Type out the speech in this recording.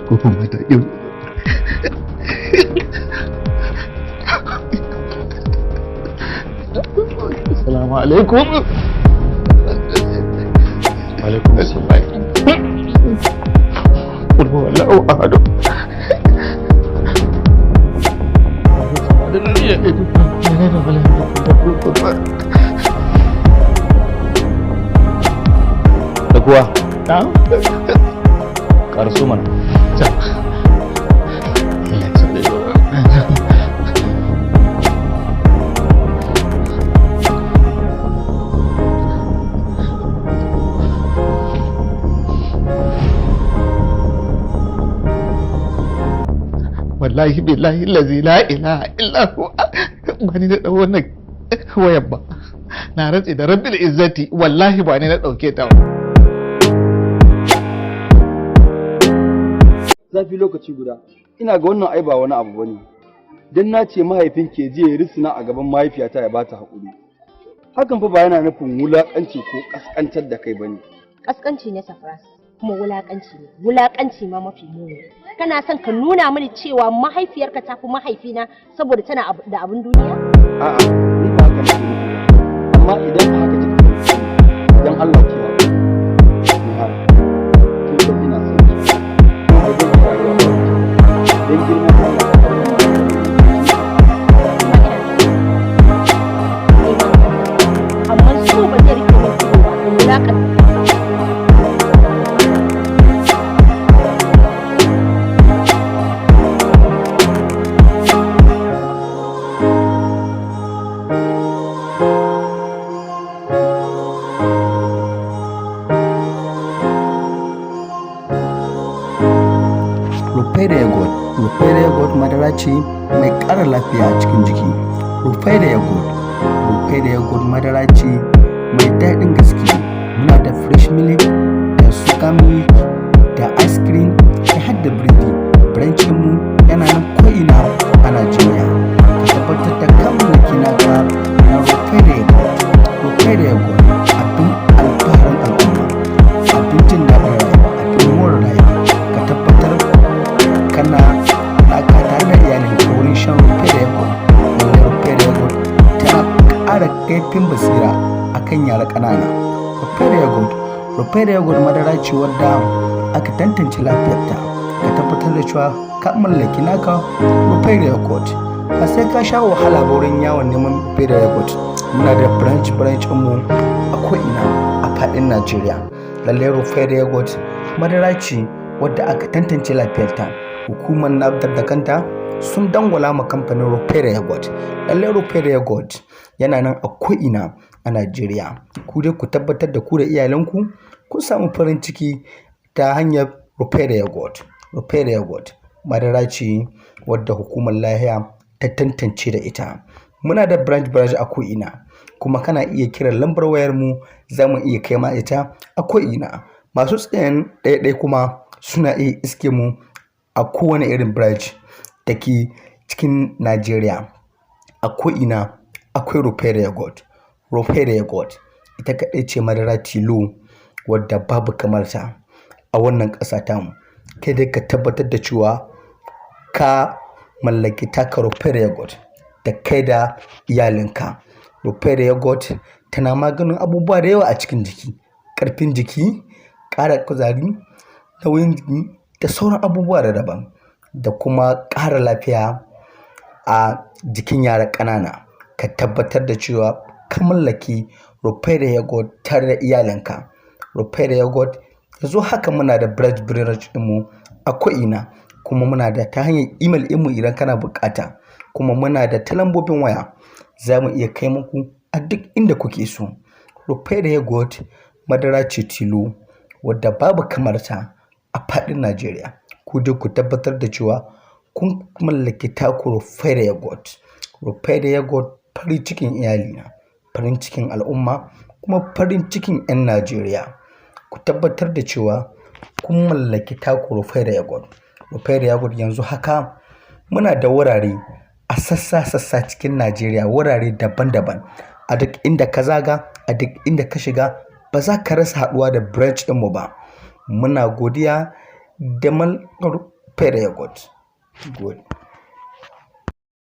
Kofar mata yau. Assalamu alaikum. Alaikum assalam. Qul huwallahu ahad. Da kuwa ƙaraso mana. Wallahi billahi lazi la ilaha illa huwa, ba ni na dau wannan wayan ba. Na rantse da rabbil izzati, wallahi ba ni na dauke ta ba. Zafi lokaci guda, ina ga wannan ai ba wani abu bane dan na ce mahaifin ke je ya risina a gaban mahaifiyata ya bata hakuri. Hakan fa ba yana nufin wulakanci ko kaskantar da kai bane. Kaskanci ne, Safras, kuma wulakanci ne, wulakanci ma mafi muni. Kana son ka nuna mini cewa mahaifiyarka ta fi mahaifina saboda tana da abin duniya? A'a, ni ba haka nake nufi ba, amma idan haka kika fahimce ni, dan Allah ki haƙuri. Nihal, kin san ina son ki, kuma ba zan iya rayuwa ba dan girman Allah ka bar wannan. Kuma ina son ka. Ni ma ina son ka. Amma so ba zai rike min ido ba in wulakanta. Rufaidah Yogurt. Rufaidah Yogurt madara ce mai ƙara lafiya a cikin jiki. Rufaidah Yogurt. Rufaidah Yogurt madara ce mai daɗin gaske. Muna da fresh milk da sugar milk da ice cream da har da biredi. Branch mu yana nan ko'ina a Najeriya. Ka tabbatar da ka mallaki naka na Rufaidah Yogurt. Rufaidah Yogurt, abin alfaharin al'umma, abin jin daɗin rayuwa, abin more rayuwa. Ka tabbatar kana ɗaka tare da iyalinka wurin shan Rufaidah Yogurt. Lallai Rufaidah Yogurt tana ƙara kaifin basira akan yara ƙanana. Rufaidah Yogurt. Rufaidah Yogurt madara ce wadda aka tantance lafiyarta. Ka tabbatar da cewa ka mallaki naka Rufaidah Yogurt. Ba sai ka sha wahala ba wurin yawon neman Rufaidah Yogurt. Muna da branch branch mu a ko'ina a faɗin Najeriya. Lallai Rufaidah Yogurt madara ce wadda aka tantance lafiyarta. Hukumar NAFDAC da kanta sun dangwala ma kamfanin Rufaidah Yogurt. Lallai Rufaidah Yogurt yana nan a ko'ina a Najeriya. Ku dai ku tabbatar da ku da iyalanku kun samu farin ciki ta hanyar Rufaidah Yogurt. Rufaidah Yogurt madara ce wadda hukumar lafiya ta tantance da ita. Muna da branch branch a ko'ina, kuma kana iya kiran lambar wayar mu, za mu iya kai ma ita a ko'ina. Masu tsayen ɗaya-ɗaya kuma suna iya iske mu a kowane irin branch da ke cikin Najeriya. A ko'ina akwai Rufaidah Yogurt. Rufaidah Yogurt ita kaɗai ce madara tilo wadda babu kamar ta a wannan ƙasa tamu. Kai dai ka tabbatar da cewa ka mallaki taka Rufaidah Yogurt da kai da iyalinka. Rufaidah Yogurt tana maganin abubuwa da yawa a cikin jiki, ƙarfin jiki, ƙara kuzari, nauyin jiki da sauran abubuwa da daban, da kuma ƙara lafiya a jikin yara ƙanana. Ka tabbatar da cewa ka mallaki Rufaidah Yogurt tare da iyalinka. Rufaidah Yogurt, yanzu haka muna da branch branch ɗinmu a ko'ina, kuma muna da ta hanyar email ɗinmu idan kana buƙata, kuma muna da ta lambobin waya, za mu iya kai muku a duk inda kuke so. Rufaidah Yogurt madara ce tilo wadda babu kamar ta a faɗin Najeriya. Ku dai ku tabbatar da cewa kun mallaki taku Rufaidah Yogurt. Rufaidah Yogurt, farin cikin iyalina, farin cikin al'umma, kuma farin cikin 'yan Najeriya. Ku tabbatar da cewa kun mallaki taku Rufaidah Yogurt. Rufaidah Yogurt, yanzu haka muna da wurare a sassa-sassa cikin Najeriya, wurare daban-daban. A duk inda ka zaga, a duk inda ka shiga, ba za ka rasa haɗuwa da branch ɗinmu ba. Muna godiya Da Rufaidah Yogurt. Good.